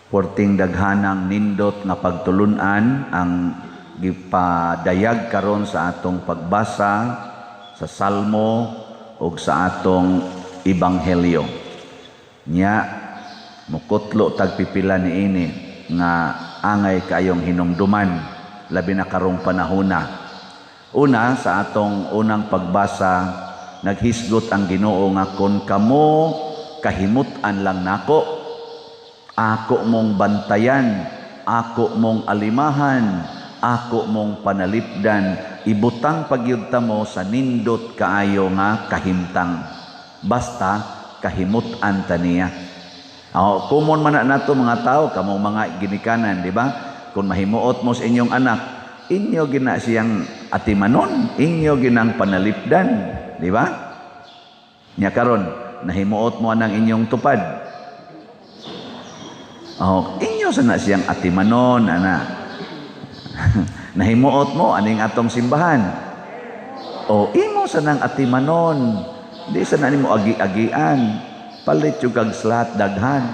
Porting daghanang nindot nga pagtulunan ang gipadayag karon sa atong pagbasa sa Salmo ug sa atong Ebanghelyo. Nya mukutlo tag pipila niini nga angay kayong hinumduman, labi na karong panahona. Una, sa atong unang pagbasa, naghisgot ang Ginoo nga kon kamo kahimut-an lang nako, ako mong bantayan, ako mong alimahan, ako mong panalipdan, ibutang pagyud ta mo sa nindot kaayo nga kahimtang. Basta kahimut-an ta niya. Oh, common man na nato mga tao, kamong mga ginikanan, di ba? Kung mahimuot mo sa inyong anak, inyo gina siyang atimanon, inyo ginang panalipdan, di ba? Nya karon, nahimuot mo anang inyong tupad. Oh, inyo sana siyang atimanon, ana. Nahimuot mo aning atong simbahan. O imo sanang atimanon. Di sana nimo agi-agian. Palit yung kag slot daghan.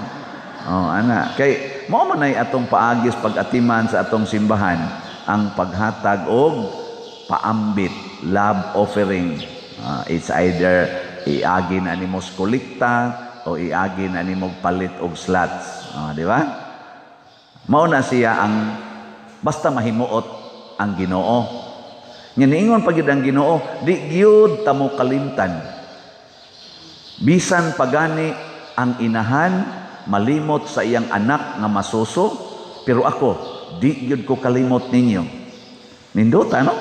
Oh, ana. Kay mao man ay atong paagis pag-atiman sa atong simbahan ang paghatag og paambit, love offering. It's either iagi na nimo sa kolekta o iagi na nimo palit og slots. Oh, di ba? Mao na siya ang basta mahimuot ang Ginoo. Nya niingon pa gyud ang Ginoo, di gyud ta mo kalimtan. Bisan pagani ang inahan malimot sa iyang anak nga masuso, pero ako di gyud ko kalimot ninyo. Nindot, ano?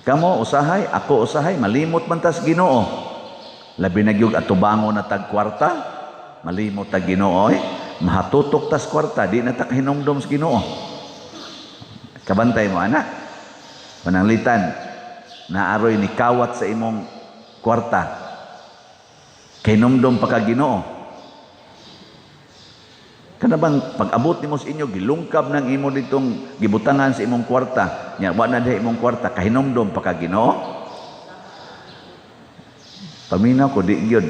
Kamo usahay, ako usahay, malimot man tas Ginoo. Labi na gyud atubangon na tag kwarta, malimot tag Ginoo eh. Mahatutok tas kwarta, di na ta kahinumdom sa Ginoo. Kabantay mo, anak. Pananglitan, naaroy ni kawat sa imong kwarta. Kahinumdom pa ka Ginoo. Kana bang pag-abot nimo sa inyo, gilungkab ng imo ditong gibutangan sa imong kwarta. Nya wa na diha imong kwarta, kahinumdom pa ka Ginoo. Paminaw ko, di gyud.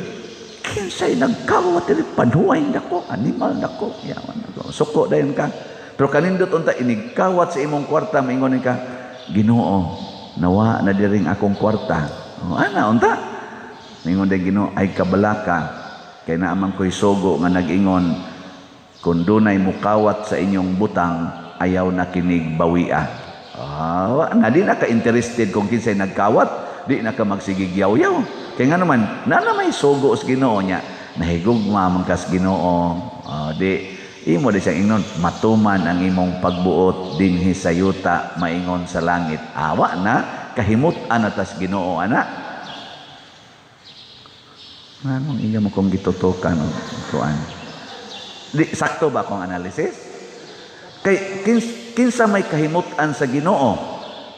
Kinsay nagkawat diri, panuway nako, animal nako. Yawan nako. Suko dayon ka. Pero kanindot unta inigkawat sa imong kwarta, maingon ka, "Ginoo, nawa na diring akong kwarta." Oh, ana unta. Mingon din Ginoo, "Ay kabalaka kay naamang ko'y sugo nga nag-ingon kung dunay mukawat sa inyong butang, ayaw na kinig bawia." Ah, na di na ka interested kung kinsay nagkawat, di na ka magsigig yaw-yaw. Kaya nga naman, na may sugo sa Ginoo niya, nahigugma man kas Ginoo, di imo di siyang ingnon, "Matuman ang imong pagbuot dinhi sa yuta maingon sa langit." Awa na kahimut-an na tas Ginoo, ana. Anong iya mo kong gitutukan o kuan? Di sakto ba akong analysis? Kay kinsa may kahimut-an sa Ginoo?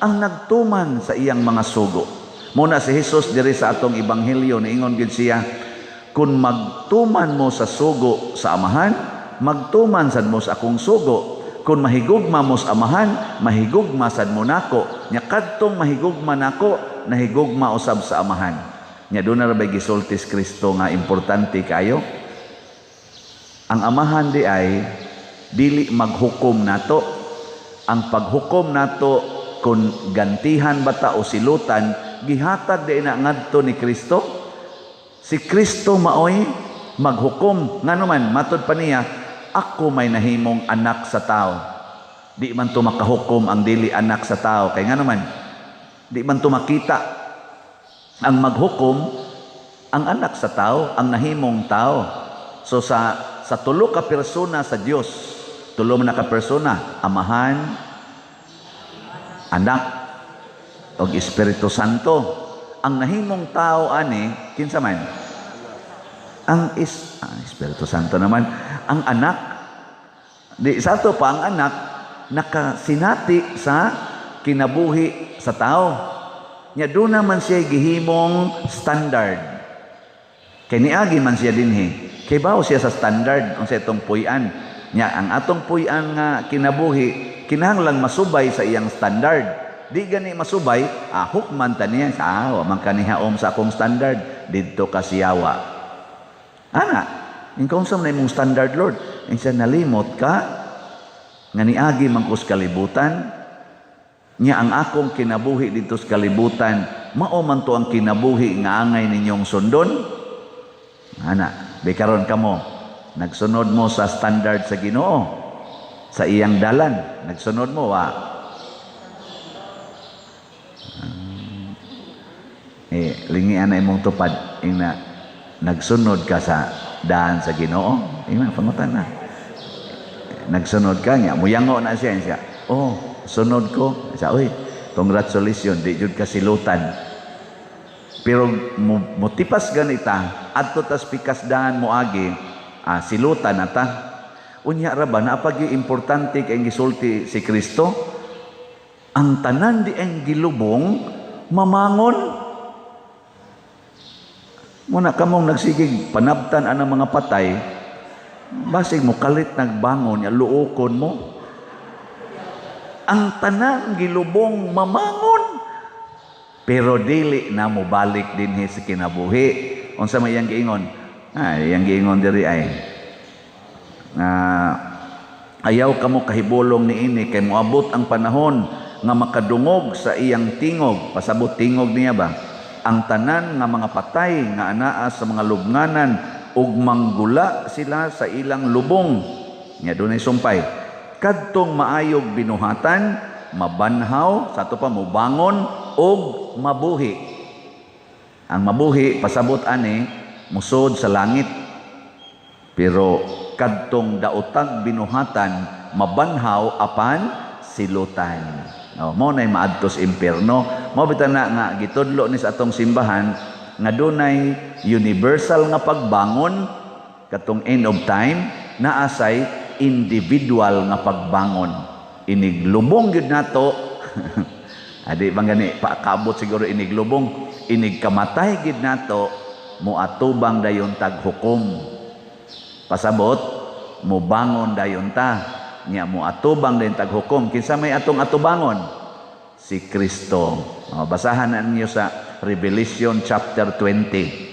Ang nagtuman sa iyang mga sugo. Muna si Jesus diri sa atong ebanghelyo, niingon gid siya, "Kung magtuman mo sa sugo sa Amahan, magtuman sad mo sa akong sugo. Kung mahigugma mo sa Amahan, mahigugma sad mo nako. Nya kadtong mahigugma nako, nahigugma usab sa Amahan." Nya doon na ra gisulti si Kristo nga importante kayo. Ang Amahan di ay dili maghukom nato. Ang paghukom nato kung gantihan ba ta o silutan, gihatag di na ngadto ni Kristo. Si Kristo maoy maghukom. Ngano man, matod pa niya, "Ako may nahimong anak sa tao." Di man to makahukom ang dili anak sa tao. Kay ngano man, di man to makita. Ang maghukom, ang anak sa tao, ang nahimong tao. So sa tulo ka persona sa Dios, tulo man na ka persona, Amahan, Anak, ug Espiritu Santo. Ang nahimong tao ani, kinsa man? Ang Espiritu Santo naman, ang Anak. Di sa ato pa ang Anak nakasinati sa kinabuhi sa tao. Nya doon naman siya gihimong standard. Kay niagi man siya dinhi. Kay bawo siya sa standard unsa itong puy-an. Nya ang atong puy-an nga kinabuhi kinahanglang masubay sa iyang standard. Di gani masubay, hukman ta niya, wa man kanihaom sa akong standard, didto ka siyawa. Ana, ikaw unsa man imong standard, Lord? Insa, nalimot ka nga niagi man ko sa kalibutan? Nya ang akong kinabuhi dito sa kalibutan, mao man to ang kinabuhi nga angay ninyong sundon. Ana, di karon kamo, nagsunod mo sa standard sa Ginoo, sa iyang dalan, nagsunod mo wa? Eh, lingian na imong tupad, ingna, nagsunod ka sa daan sa Ginoo? Ingna, pangutan na. Nagsunod ka niya, muyango na siya, siya. "Oh, sunod ko." Siya, "Uy, congratulations, di jud ka silutan." Pero motipas ganita, adto tas pikas daan mo agi, silutan na ta. Unya ra ba, naapagi importante kay gisulti si Kristo, ang tanan di ang gilubong, mamangon. Muna kamong nagsigig panabtan anang mga patay, basig mo kalit nagbangon, ya luokon mo. Ang tanan gilubong mamangon. Pero dili na mo balik dinhi sa kinabuhi. Unsa may iyang giingon? Ay, iyang giingon diri ay ayaw kamo kahibulong niini kay moabot ang panahon nga makadungog sa iyang tingog. Pasabot tingog niya ba? Ang tanan nga mga patay nga anaa sa mga lubnganan ug manggula sila sa ilang lubong. Nya dunay sumpay. Kadtong maayog binuhatan, mabanhaw, sa ato pa mobangon og mabuhi. Ang mabuhi pasabot ani musod sa langit. Pero kadtong daotag binuhatan mabanhaw apan silutan. Oh, mo nay maadto sa impierno. Mao bitaw na nga gitudlo ni sa atong simbahan nga dunay universal nga pagbangon katong end of time, naasay individual nga pagbangon. Iniglubong gyud nato. Adi bang gani paakabot siguro iniglubong, inigkamatay gid nato, moatubang dayon tag hukom. Pasabot mobangon dayon ta. Nya moatubang dayon tag hukom. Kinsa may atong atubangon? Si Kristo. O, basahan na ninyo sa Revelation chapter 20.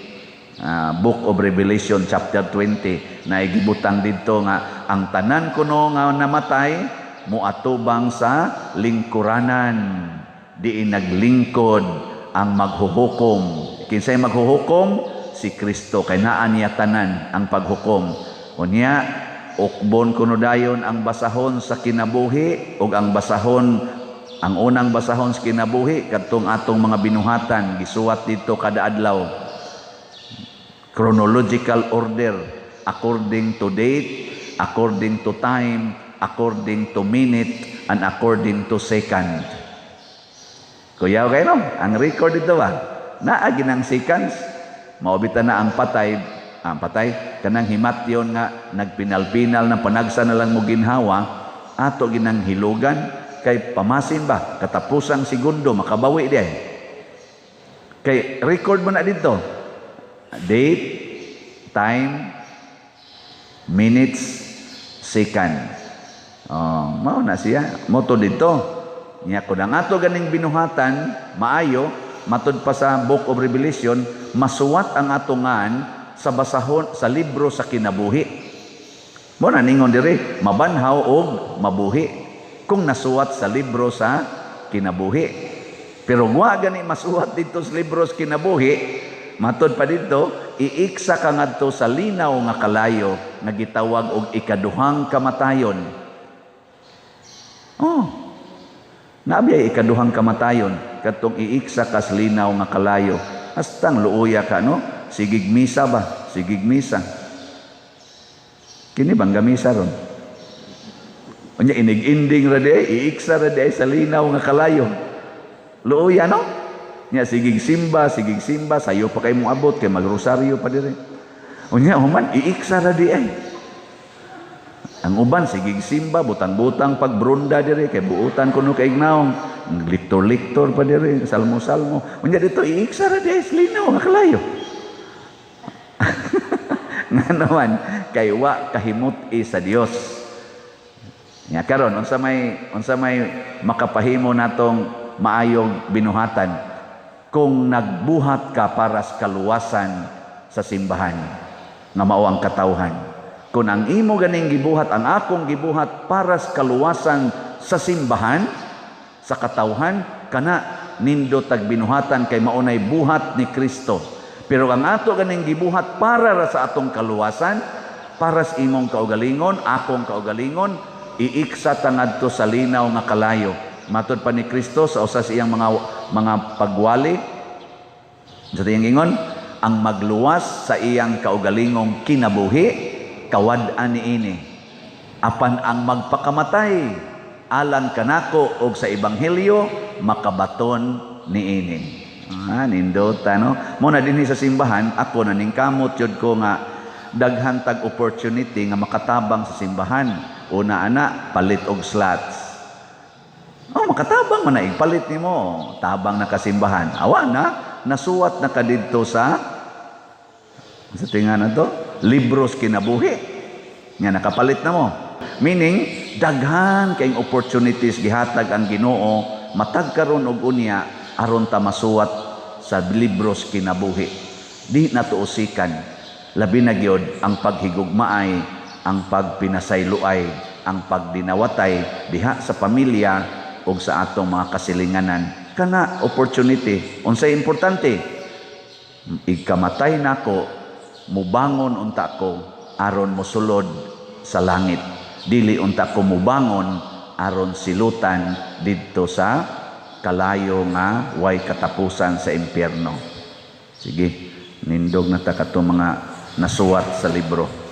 Book of Revelation chapter 20 na igibutang didto nga ang tanan kuno nga namatay moatubang sa lingkuranan diin naglingkod ang maghuhukom. Kinsay maghuhukom? Si Kristo, kay naa niya tanan ang paghukom. Unya ukbon kuno dayon ang basahon sa kinabuhi, ug ang basahon, ang unang basahon sa kinabuhi kadtong atong mga binuhatan gisuwat dito kada adlaw, chronological order, according to date, according to time, according to minute, and according to second. Kuyaw kayo, no? Ang record dito ba? Naa ginang seconds. Maubita na ang patay, kanang himatyon nga nagpinal-pinal na panagsa na lang mo ginhawa, ato ginang hilugan, kay pamasin ba, katapusang segundo, makabawi di ay. Kay record mo na dito. Date, time, minutes, second. Oh, mao na siya. Moto dito. Nya kun ang ato ganing binuhatan maayo, matud pa sa Book of Revelation, masuwat ang atungan sa basahon sa libro sa kinabuhi. Mo na ningon diri, mabanhaw og mabuhi kung nasuwat sa libro sa kinabuhi. Pero wa gani masuwat dito sa libro sa kinabuhi, matud pa dito, iiksa ka ngadto sa linaw nga kalayo nga gitawag og ikaduhang kamatayon. Oh. Naabiyay ikaduhang kamatayon kadtong iiksa ka sa linaw nga kalayo. Hastang luoya ka, no? Sigig misa ba? Sigig misa. Kini bang gamisa ron? Unya inig-ending ra di, iiksa ra di sa linaw nga kalayo. Luoya, no? Nya sigig simba, sayo pa kay mong abot kay magrosaryo pa dire. Unya human iiksa ra di ay. Ang uban sigig simba, butang-butang pagbrunda dire kay buutan kuno kay ignaong. Liktor-liktor pa dire, salmo-salmo. Unya dito iiksa ra di ay sa linaw nga kalayo. Nga naman kay wa kahimut-i sa Dios. Nya karon unsa may makapahimo natong maayong binuhatan kung nagbuhat ka para sa kaluwasan sa simbahan nga mao ang katawhan. Kung ang imo ganing gibuhat, ang akong gibuhat para sa kaluwasan sa simbahan, sa katawhan, kana nindot tag binuhatan kay maunay buhat ni Kristo. Pero ang ato ganing gibuhat para ra sa atong kaluwasan, para sa imong kaugalingon, akong kaugalingon, iiksa ta ngadto sa linaw nga kalayo. Matod pa ni Kristo sa usa sa iyang mga pagwali, sa iyang ingon, ang magluwas sa iyang kaugalingong kinabuhi, kawad-an niini. Apan ang magpakamatay alang kanako og sa ebanghelyo, makabaton niini. Ah, nindota, no? Mo na dinhi sa simbahan, ako naningkamot jud ko nga daghan tag opportunity nga makatabang sa simbahan. Una ana, palit og slots. Oh, makatabang man na palit nimo, tabang na kasimbahan. Awa na, nasuwat na ka didto sa tinga na to, libros kinabuhi. Nga nakapalit na mo. Meaning, daghan kayong opportunities gihatag ang Ginoo matag karon og unya aron ta masuwat sa libros kinabuhi. Di na tuusikan. Labi na gyud ang paghigugmaay, ang pagpinasayloay, ang pagdinawatay diha sa pamilya ug sa atong mga kasilinganan. Kana opportunity. Unsay importante? Ikamatay nako, mubangon unta ko aron mosulod sa langit. Dili unta ko mubangon aron silutan didto sa kalayo nga way katapusan sa impyerno. Sige, nindog na ta kato mga nasuwat sa libro.